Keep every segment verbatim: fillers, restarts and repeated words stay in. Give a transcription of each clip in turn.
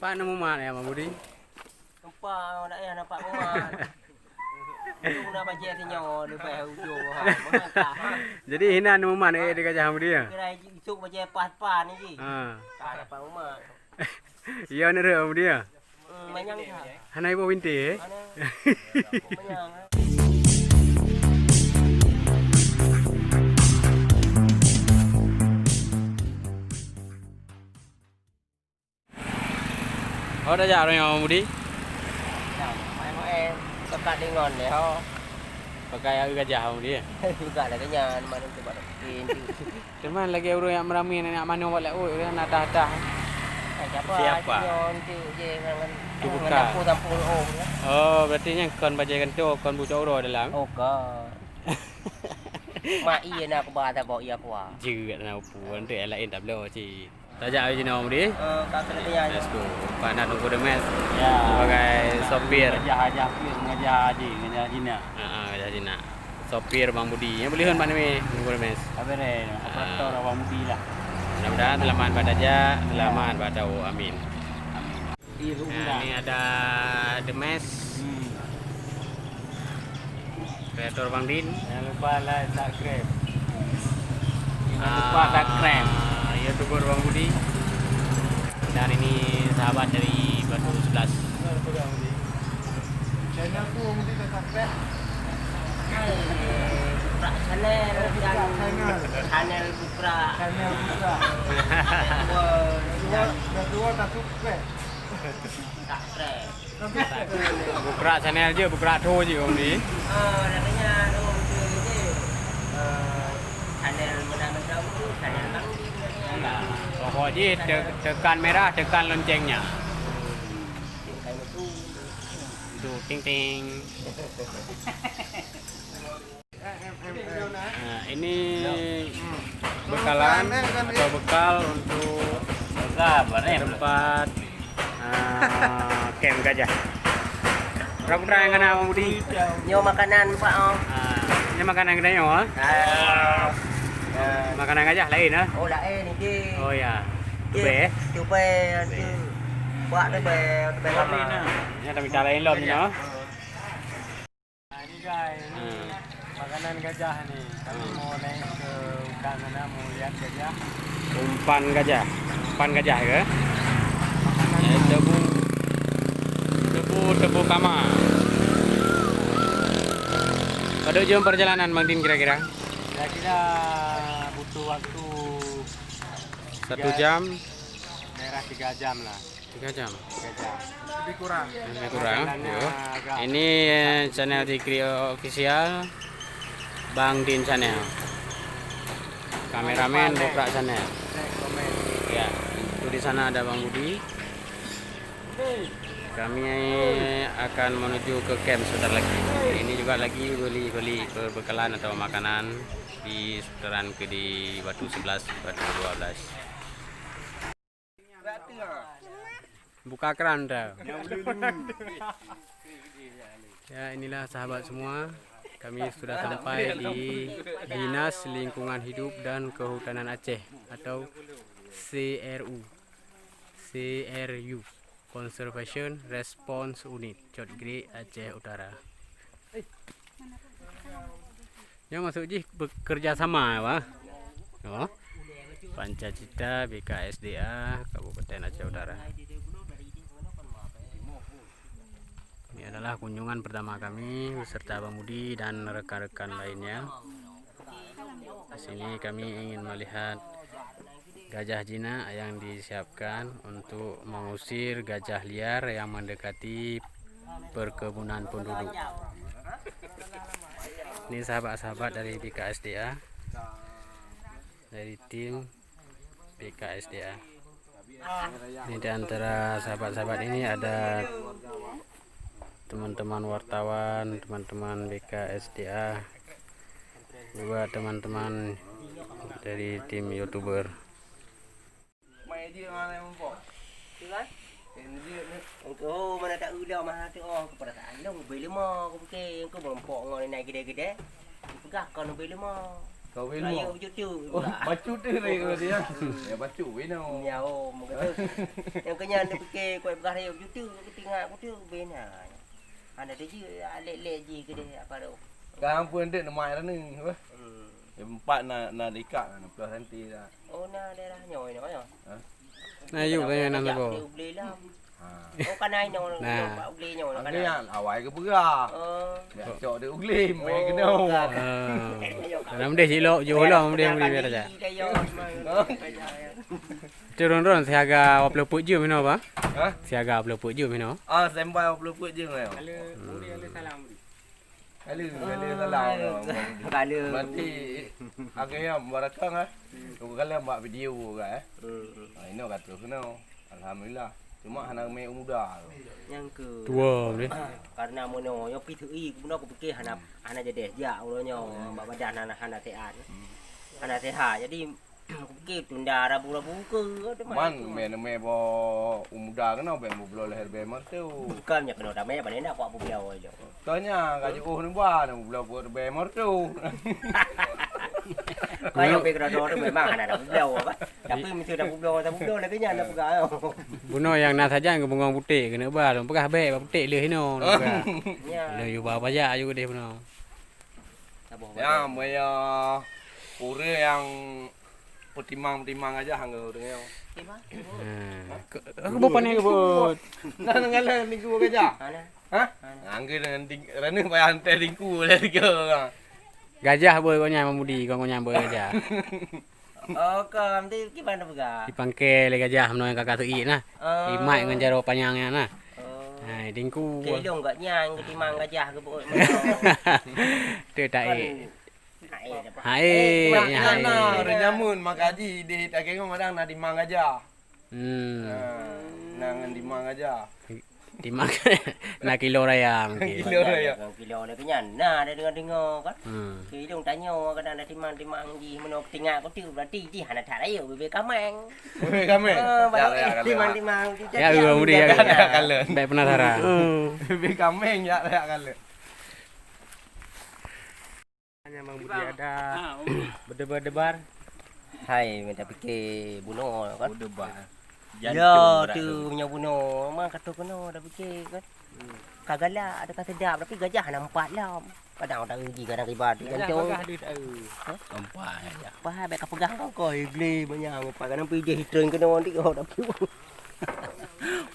Pat na mumat ya, Bang Budi? Nampak, nak ya nampak mumat. Ujung na bajèe sinyoe leubeh ujung. Jadi hina na mumat, eh, di Gajah Bang Budi ya? Kira isuk bajèe pas-pas ni ji. Ha. Tak nampak mumat. Iya, ni dah, Bang Budi ya? Hmm, manyang dah. Hana ibu binti, eh? Hana. Manyang. Ho tajak ureueng Bang Budi? Nah, main-main, pekat dengan deh, ho. Pakai air gajah Bang Budi, eh? Juga lah kenyang, mana tu baru. Teuma lagèe ureueng nyang meurami nyak manok bak laôt, ureueng na tah-tah. Eh, siapa? Siapa? Nyoe tu je, ngan, ngan dapur-dapur, oh, ya. Oh, berarti nyan kon bajèe gantoe, kon bucok uroe dalam? Oh, kon. Mak iya na kuba tabok iya kuah. Jeuet na upu, nanti laén tabloe cit. Tajak aja jinoe, Budi. Eh, ka kena tanya. Let's go. Pak nak tunggu demes. Ya. Sebagai sopir. Ngajah, ngajah, ngajah Haji, ngajah Jina. Ha, ha, ngajah Jina. Sopir Bang Budi. Yang boleh hon Pak Nemi, tunggu demes. Abere, operator Bang Budi lah. Mudah-mudahan selamat bak tajak, selamat bak tawoe. Amin. Amin. Nah, ini ada demes. Hmm. Kreator Bang Din. Jangan lupa like, subscribe. Jangan lupa subscribe. Ah, YouTuber Bang Budi. Dan ini sahabat dari Batu Sebelas. Channel tu Bang Budi dah subscribe. Hai, Bukrak Channel dan Channel Bukrak. Channel Bukrak. Dua, dua, dua, tak subscribe. Subscribe. Bukrak channel je, Bukrak Tho je, Om Di. Oh, namanya, oh, betul je. Eh, channel mana-mana tu, channel Bang Di. Pokok je, te-, tekan merah, tekan loncengnya. Tekan itu. Tu, ting ting. Nah, ini bekalan atau bekal untuk tempat, ah, kem gajah. Berapa putra yang kena, Bang Budi? Nyoe makanan, Pak, oh. Ah, ini makanan kita nyoe, ah. Ah. Makanan gajah lain, ah. Oh, lain ni. Oh, ya. Tubé, eh? Tubé, tu. Buat tubé, tubé lama. Ini ada mita lain lom ni, ah. Nah, ini guys, ini makanan gajah ni. Kami mau naik ke hutan sana, mau lihat gajah. Umpan gajah. Umpan gajah ke? Eh, tebu, tebu, tebu kama. Padum jam perjalanan, Bang Din, kira-kira? Kira-kira butuh waktu satu jam. Daerah tiga jam lah. Tiga jam. Tiga jam. Lebih kurang. Lebih kurang, yo. Ini, eh, channel Zikri Official, Bang Din Channel. Kameramen Bukrak Channel. Ya, itu di sana ada Bang Budi. Kami akan menuju ke kem sebentar lagi. Ini juga lagi beli-beli perbekalan atau makanan di seputaran ke di Batu Sebelas, Batu Dua Belas. Buka keran dah. Ya, inilah sahabat semua. Kami sudah sampai di Dinas Lingkungan Hidup dan Kehutanan Aceh atau C R U. C R U, Conservation Response Unit, Cot Great, Aceh Utara. Nyoe maksud jih bekerja sama, wah. Oh. Pancacita B K S D A Kabupaten Aceh Utara. Ini adalah kunjungan pertama kami beserta Bang Budi dan rekan-rekan lainnya. Di sini kami ingin melihat gajah jinak yang disiapkan untuk mengusir gajah liar yang mendekati perkebunan penduduk. Ini sahabat-sahabat dari B K S D A, dari tim B K S D A. Ini di antara sahabat-sahabat ini ada teman-teman wartawan, teman-teman B K S D A, juga teman-teman dari tim YouTuber. Oh, mana tak udah mah tu, oh, kepada tak long, beli lima, aku fikir, aku berempok ngon naik gede-gede. Peugah kon beli lima. Kawin mo. Rayeuk cucu. Oh, bacut tu rayeuk dia. Ya, bacut wino. Ya, oh, meukeusut. Nyang keu nyan dia pikir, kuat peugah rayeuk cucu, keutingak kutu bina. Hana teuju, lek-lek ji keudeh apa tu. Kang pun dek nama rani, apa? Hmm. Empat na, na dekat, na puluh senti dah. Oh, na daerah nyoe, nyoe, nyoe. Ha? Na yuk tanya nan sabo. Di Ugli lah. Ha. Oh, kan ai nyoe, nah. Nyoe, Pak Ugli nyoe, kan. Ugli yang awai ke beurah. Oh. Biar cok di Ugli, main kena. Oh, kan. Ah. Dalam deh silok, jauh lah, mendeh, mendeh, biar aja. Turun-turun, siaga dua puluh put je, mino, Bang? Ha? Siaga dua puluh put je, mino. Ah, standby dua puluh put je, mino. Halo, Uri, halo, salam, Uri. Halo, halo, salam. Halo. Berarti, akhirnya, barakang, eh? Kau kalian buat video, kan, eh? Hmm. Ah, ini kata kena. Alhamdulillah. Cuma hana ramé muda tu. Nyang keu tua boleh. Karena mono nyoe pi teu i guna kupikir hana, hmm, hana jadi jak ulo nyoe, hmm, bak badan hana, hana sehat. Hmm. Hana sehat. Jadi kupikir tunda rabu-rabu ke, ada man, man tu. Mé, mé bo muda kena bèk mubloe leher bèk mertu. Bukan nya kena damai bani nak kuat bubloe tu. Tanya ka jiôh neuba, na peubloe buet ribèe mertu. Kayong pih keudroe-droe tu memang hana na peubloe apa. Tapi meusti na peubloe, na peubloe lagèe nyan na peugah. Bunoe nyang na sajan keu bungong putéh keuneuk ba, lôn peugah bèk bak putéh lheueh inoe, lôn peugah. Ya. Lôn yue ba pajak aju keudeh bunoe. Saboh. Ya, meunyo ureueng nyang peutimang-timang aja hangga ureueng nyoe. Timang? Ha. Aku bukan yang buat. Nah, nengala minggu aja. Mana? Ha? Angge dengan ting-, rana payah hantai tingku lé tiga orang. Gajah boh kau nyang mamudi, kau nyang boh gajah. Oh, kau nanti gimana peugah? Dipangke lé gajah meunoe kakak tu ik nah. Oh. Imat ngon jaroe panyang nyan nah. Oh. Hai, tingku. Kelong gak nyang ketimbang gajah ke buat. Tu tak ik. Kan. Hai, hai, hai. Nah, nah, ureueng nyamun maka ji di Takengon kadang na timang gajah. Hmm. Ha, na ngon timang gajah. Timang na kilo raya mungkin. Kilo raya. Kilo lagèe nyan. Nah, ada dengar-dengar kan. Hmm. Kilo tanyoe kadang ada timang-timang ji meunoe tingak kutu berarti ji hana that rayeuk bibé kameng. Bibé kameng. Ah, ya, baru ya, ya, timang-timang. Ya, ya, ya, ya, ya, ya. Baik penasaran. Hmm. Bibé kameng ya, ya, kalau. Hanya Mang Budi ada berdebar-debar. Hai, minta pikir bunoe kan? Berdebar. Ya, jantung tu punya bunoe. Mang kata kena dah pikir kan? Hmm. Ka galak, ada ka sedap, tapi gajah nampak lam. Kadang tak rugi, kadang ribat di jantung. Gajah bagah di tahu. Hah? Nampak gajah. Pahal baik ka pegang kau, kau igli banyak. Nampak kadang pijih train kena nanti kau tak piu.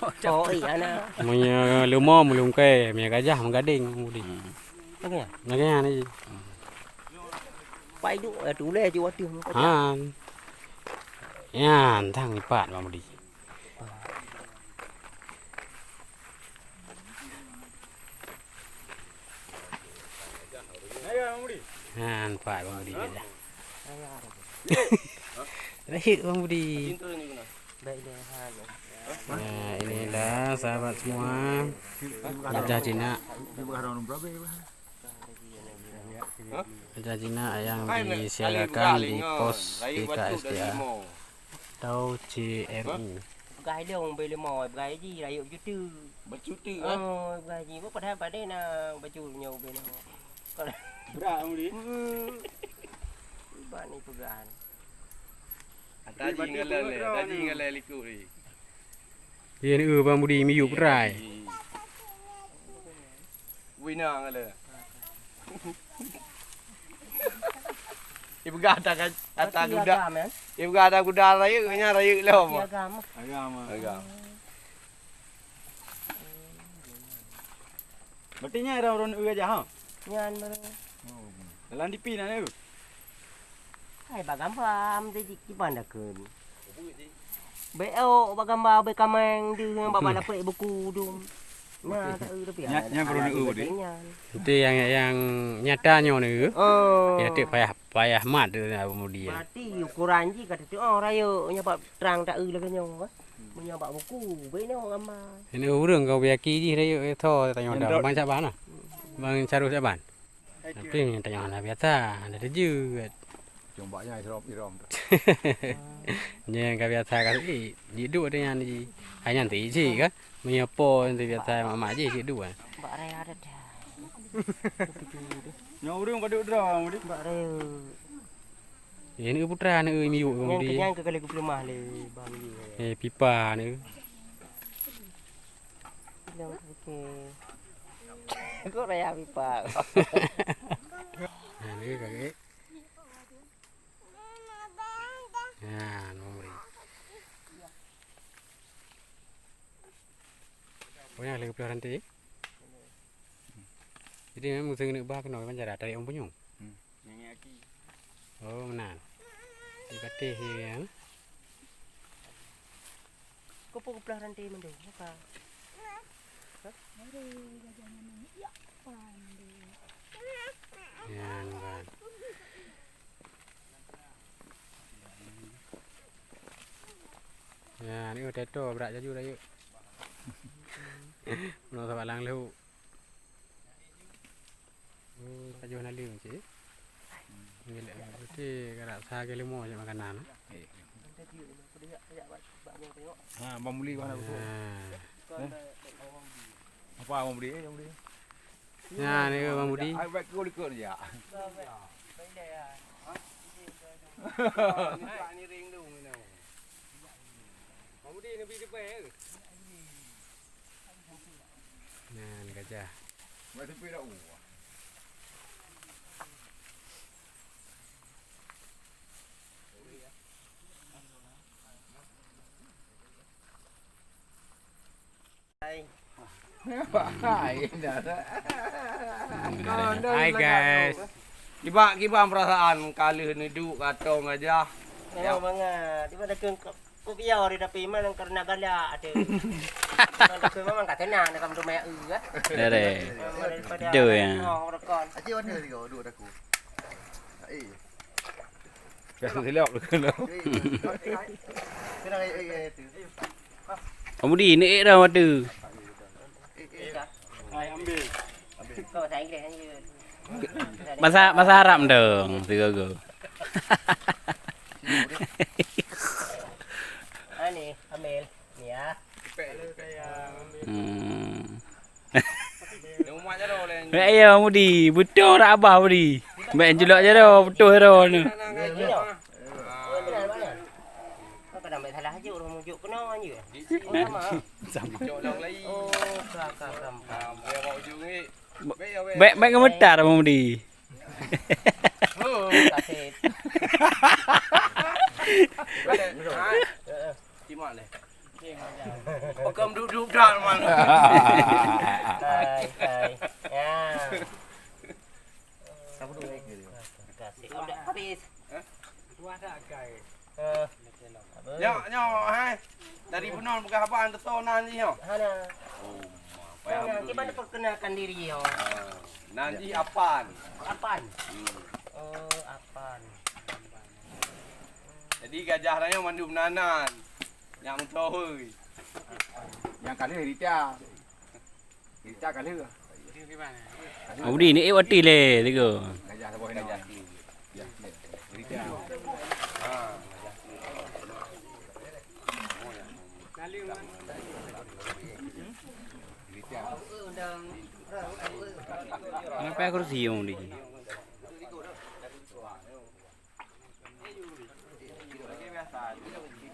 Oh, iya, nah. Meunyo leumo meulungkai, meunyo gajah meugadeng, Budi. Hmm. Lagèe nyan? Lagèe nyan ji. Pai duek, eh, tu ulèe ji watèe muka. Han. Nyan, tang lipat, Bang Budi. Han, pat, Bang Budi gajah. Rayeuk, Bang Budi. Nah, inilah sahabat semua. Gajah jinak. Gajah jinak yang disiagakan di pos P K S T A atau C R U. Peugah ilong beu leumo, peugah ji rayeuk jutu. Bercuti, eh? Oh, peugah ji. Padahal padahal na baju nyoe beu leumo. Berat, Bang Budi. Hmm. Iban ni peugah. Taji ngalai, taji ngalai likot ni. Dia ni, eh, Bang Budi miyup rai. Wina ngalai. Ipeugah ata ka-, ata guda. Ipeugah ata guda rayeuk, nyan rayeuk lom. Agam. Agam. Berarti nyan ureueng-ureueng gajah, ha? Nyan baru. Dalam D P na ni. Hai, bak gambar, mesti kiban dah kheun. Bèk ôk bak gambar, bèk kameng deuh, bak, bak lapek buku dum. Nah, tak eu tapi. Nyan, nyan baru ada eu deh. Nyan. Itu yang, yang nyata nyoe ni. Oh. Ya, tak payah, payah mat tu nak kemudian. Berarti ukuran ji kata tu, oh, rayeuk nyan bak terang tak eu lagèe nyoe, kan? Meunyoe bak buku, bèk nyoe gambar. Ini ureueng kau biyaki jih rayeuk, eh, tho, tanyong dah. Bang Syaban lah. Bang Syarul Syaban. Tapi nyang tanyong hana biasa, hana teuju. Cumbaknya irom-irom. Nyang ka biasa ka, eh, jiduek dengan ji. Hanya nanti ji kan. Meunyoe po nanti biasa mak-mak ji jiduek kan. Bak raya ada dah. Nyoe ureueng padub droe, Budi? Bak raya. Eh, ni putra ni, eh, miyup ke Nyan Mudi? Kenyang ke kali kupeuleumah lé Bang Yu. Eh, pipa ni. Bilang okey. Kok raya pipa. Nah, ni kakek. Nah, nomor ni. Oh, nyang lhèe ploh ranté. Jadi memang seugeuneuek bah keunoe ban cara tarék ureueng punyueng. Hmm. Oh, meunan. Di patéh nyan. Keupeue geuplah ranté mandum, maka. Hah? Nyan kan. Nyan, ni teto brat jaju dah yuk. Meunoe sabat lang leuh. Oh, pajoh naleueng cit. Ngelak, berarti karap sagai leumo cit makanan. Ha, Bang Muli, Bang Muli. Ha. Apa Bang Muli, Bang Muli? Nyan, ni Bang Mudi. Ai, baik ke likot je. Bang Mudi, ni pergi depan, eh. Nyan gajah. Buat tepi dah, oh. Hai. Hai, dah, dah. Hai, guys. Kiban, kiban perasaan ka lheueh neuduek atong gajah? Memang mangat. Tiba dah keu Kupiôh di tapi memang karena galak ada. Memang ka tenang dah kamu rumah eu ah. Deh. Memang daripada Betul, ya. Oh, rekon. Aje warna tiga dua aku. Eh. Dah silap dulu. Kena eh eh tu. Kamu di ni eh dah mata. Hai, ambil. Kau tak Inggeris kan? Bahasa, bahasa Arab dong, sigogo. Ha ni, ambil. Ni ya. Hmm. Mek ya Mudi, beutôi rak abah Mudi. Mek julok je dah, beutôi dah ni. Kau kadang baik salah aja orang mujuk kena aja. Sama. Sama. Oh, ka, ka, ka. Ah, boleh bawa ujung ni. Baik, baik, baik gemetar Abang Mudi. Oh, sakit. Balik. Ha? Heeh. Timak leh. Pegang duduk dah mana? Hai, hai. Ya. Kasih. Udah habis. Hah? Dua dah, guys. Eh. Nyoe, nyoe, hai. Dari bunoe peugah haba teutoe nan jih nyoe. Hana. Oh, ma, payah. Hana, kiban perkenalkan diri nyoe. Ah, nan jih Apan. Apan. Hmm. Oh, Apan. Jadi gajah nyoe mandum nan-nan. Nyak meutohoi. Nyang ka lheueh Rita. Rita ka lheueh. Abdi ni eh wati le tiga. Kenapa kursi yang di?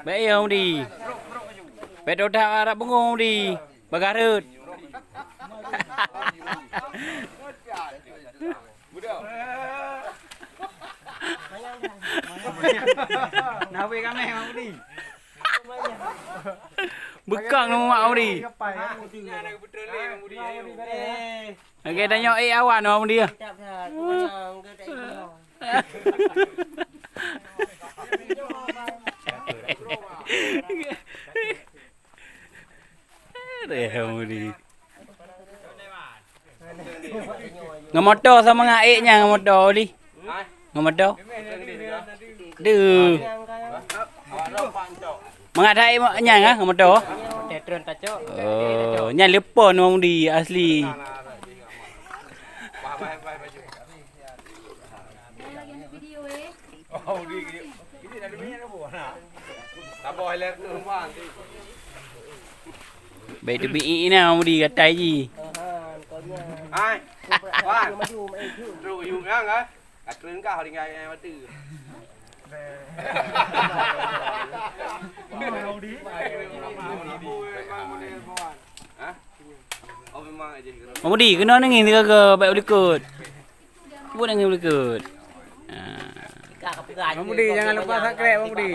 Bèk yo Mudi. Bèk dodap arap beungong Mudi. Bagah rot. Nawi kameh Mudi. Bekang nama Mudi. Lagèe tanyoe eh awan awak dia. Deh, Mudi. Ngon moto sama ngon aek nyan ngon moto, Udi. Ngon moto. Deuh. Mangat hai ma-, nyan ah, moto. Tetron tacok. Oh, nyan lepon wong di asli. Baik tu bi ina mudi gatai ji. Hai. Wan. Trok yue ngang ah. Ka treun kah tinggai air mata. Mak Budi, keunoe nangis sigoe-goe, bèk likot. Buet nangis likot. Ah. Mak Budi, jangan lupa subscribe, Mak Budi.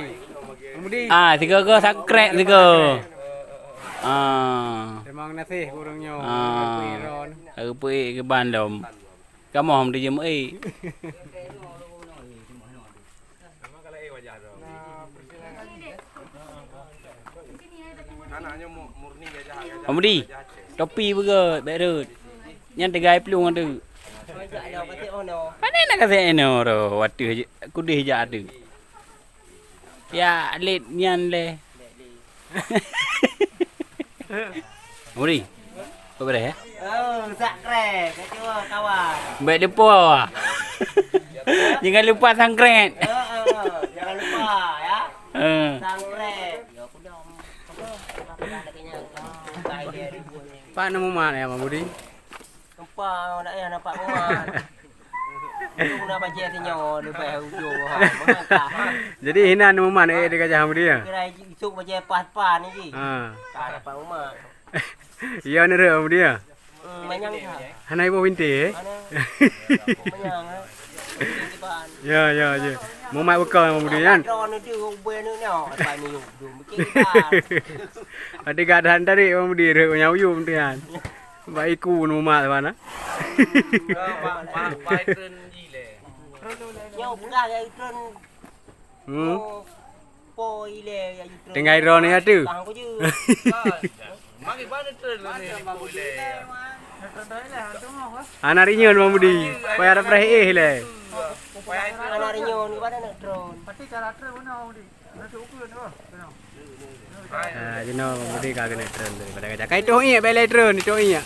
Mak Budi. Ah, sigoe-goe subscribe sigoe. Ah. Terima kasih ureueng nyoe. Ah. Ureueng Iron. Ureueng Iron keu bandum. Kamoe hana jeuet meuék. Mak Budi, topi beugöt, bèk rhöt. Nyan teuga plueng ateueh. Pane na kasée inoe ro, watèe kudeh jak ateueh. Ya, lét nyan lé. Uri. Apa beres ya? Oh, subscribe. Kat situ, kawan. Baik depo. Jangan lupa subscribe. Oh, oh, oh. Jangan lupa ya. Eh. Subscribe. Ya, aku dah. Apa? Apa lagi nya? Pak nemu mana ya, Bang Budi? Nampak, nak payah nampak rumah. Ujong na bajèe sinyoe leubeh ujong ha, mengangkah ha. Jadi hinan mumat eh di Gajah Muda ya? Kira isuk bajèe pas-pas ni ji. Ha. Tak dapat mumat. Iya ni rek Muda ya? Hmm, manyang ha. Hana ibu binti eh? Mana? Manyang ha. Binti ban. Ya ya ya. Mumat bekal Muda kan? Drone tu ubé ni nyo. Apa ni yuk dum bikin ban. Ada keadaan tadi Muda rek nyau yum tu kan. Bak iku nu mak mana? Nyau peugah ya Itron. Hmm. Po, po ilé ya Itron. Tinggai drone ya tu. Bang aku je. Mari bana Itron ni po ilé. Anak rinyo Bang Budi. Payah ada preh eh le. Anak rinyo ni pada nak drone. Pasti cara Itron mana Bang Budi? Ah, jinoe Bang Budi ka keuneuk tren daripada gajah. Kai toh iek, bèk lé tren, toh iek.